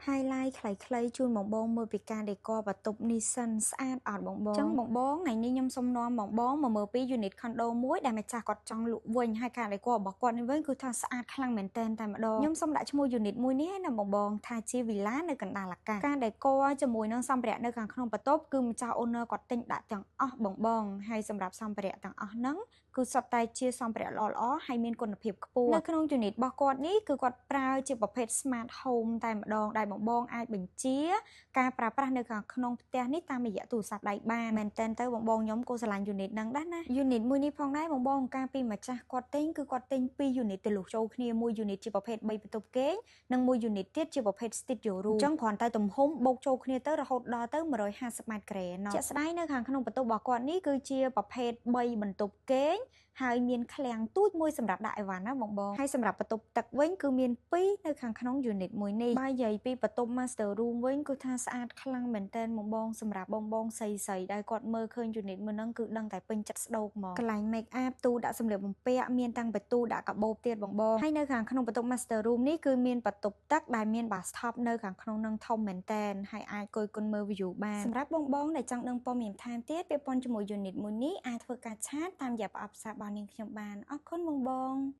Highlight ខ្លីៗជូនបងបងមើលពីការ decor បន្ទប់នេះសិនស្អាតអត់បងបងចឹងបងបងថ្ងៃនេះខ្ញុំសូមនាំបងបងមកមើលពី unit condo មួយដែលម្ចាស់គាត់ចង់លក់វិញហើយការ decor របស់គាត់នេះវិញគឺថាស្អាតខ្លាំងមែនទែនតែម្ដងខ្ញុំសូមដាក់ឈ្មោះ unit មួយនេះណាបងបងថាជា villa នៅកណ្ដាលអាកាសការ decor ជាមួយនឹងសម្ភារៈនៅខាងក្នុងបន្ទប់គឺម្ចាស់ owner គាត់ទិញដាក់ទាំងអស់បងបងហើយសម្រាប់សម្ភារៈទាំងអស់ហ្នឹងគឺសុទ្ធតែជាសម្ភារៈល្អៗហើយមានគុណភាពខ្ពស់នៅក្នុង unit របស់គាត់នេះគឺគាត់ប្រើជាប្រភេទ smart home តែម្ដងដែលបងបងអាចបញ្ជាការប្រើប្រាស់នៅខាងក្នុងផ្ទះនេះតាមរយៈទូរស័ព្ទដៃបានមែនតើទៅបងបងខ្ញុំក៏ស្រឡាញ់ unit ហ្នឹងដែរណា unit មួយនេះផងដែរបងបងកាលពីម្ចាស់គាត់ទិញគឺគាត់ទិញ2 unit ទៅលុះចូលគ្នាមួយ unit ជាប្រភេទ3បន្ទប់គេងនិងមួយ unit ទៀតជាប្រភេទ studio room អញ្ចឹងគ្រាន់តែទំហំបូកចូលគ្នាទៅរហូតដល់ទៅ150ម៉ែត្រការ៉េណោះជាក់ស្ដែងនៅខាងក្នុងបន្ទប់របស់គាត់នេះគឺជាប្រភេទ3បន្ទប់គេងហើយមានឃ្លាំងទូចមួយសម្រាប់ដាក់អីវ៉ាន់ណាបងបងហើយសម្រាប់បន្ទប់ទឹកវិញគឺមាន2នៅខាងក្នុង unit មួយនេះបើនិយាយពីបន្ទប់ master room វិញគឺថាស្អាតខ្លាំងមែនទែនបងបងសម្រាប់បងបងស្រីស្រីដែលគាត់មើលឃើញ unit មួយហ្នឹងគឺដឹងតែពេញចិត្តស្ដោកហ្មងកន្លែង make up ទូដាក់សម្លៀកបំពាក់មានតាំងពីទូដាក់កាបូបទៀតបងបងហើយនៅខាងក្នុងបន្ទប់ master room នេះគឺមានបន្ទប់ទឹកដែលមាន bathtub នៅខាងក្នុងនឹងធំមែនទែនហើយអាចគយគន់មើល view បានសម្រាប់បងបងដែលចង់ដឹងព័ត៌មានថែមទៀតពាក់ព័ន្ធជាមួយ unit មួយនេះអាចធ្វើការ chat តាមរយៈប្រអប់សាររបស់នាងខ្ញុំបានអរគុណបងបង។